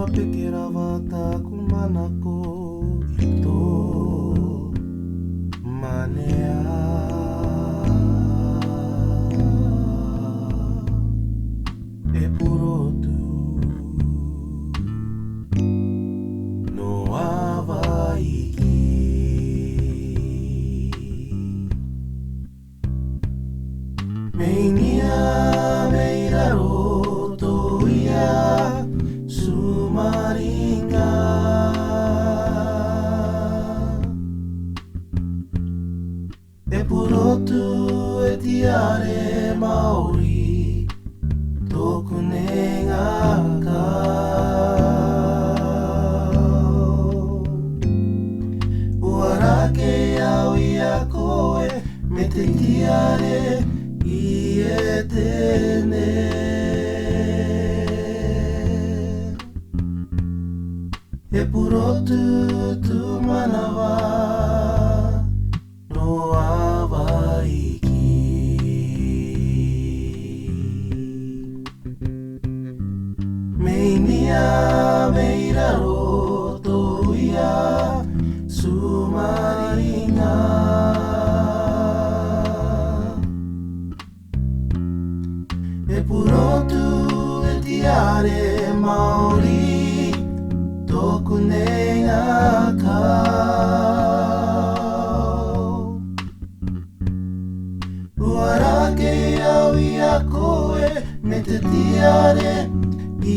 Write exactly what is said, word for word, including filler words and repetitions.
Peke rava taku manako i tō manea. E purotu nō Avaiki. Mei nia, mei raro tō ia sumariga. E purotu, e tiare Maori, tōku nengakau. Ua rake au i a koe, me te tiare i Etene. E purotu tū manava nō Avaiki. Mei nia, mei raro tō ia sumariga. E purotu, e tiare Maori, tōku nengakau. Ua rake au i a koe, me te tiare i